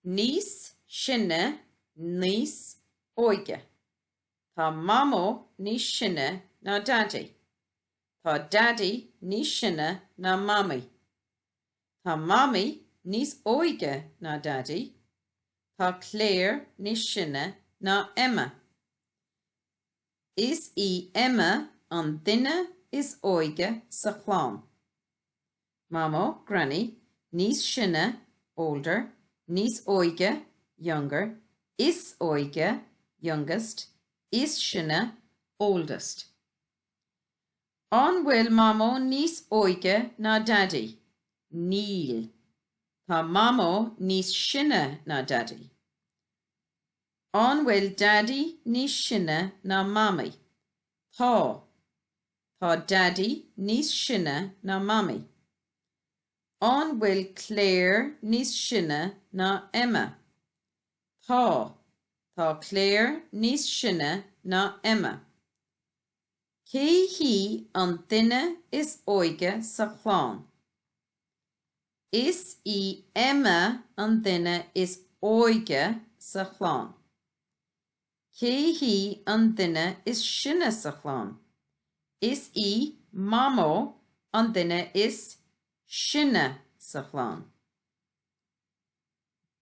Níos sine, níos óige. Tá Mamó níos sine ná Daidí. Tá Daidí níos sine ná Mamaí. Tá Mamaí níos óige ná Daidí. Tá Claire níos sine ná Emma. Is í Emma an duine is óige sa chlann. Mamó, Granny, níos sine, older, níos óige, younger, is óige, youngest, is sine, oldest. An bhfuil Mamó níos óige ná Daidí? Níl. Tá Mamó níos sine ná Daidí. An bhfuil Daidí níos sine ná Mamaí? Tá. Tá Daidí níos sine ná Mamaí. An bhfuil Claire níos sine ná Emma? Tá. Tá Claire níos sine ná Emma. Cé hí an duine is óige sa chlann? Is í Emma an duine is óige sa chlann. Cé hí an duine is sine sa chlann? Is í Mamó an duine is sine sa chlann.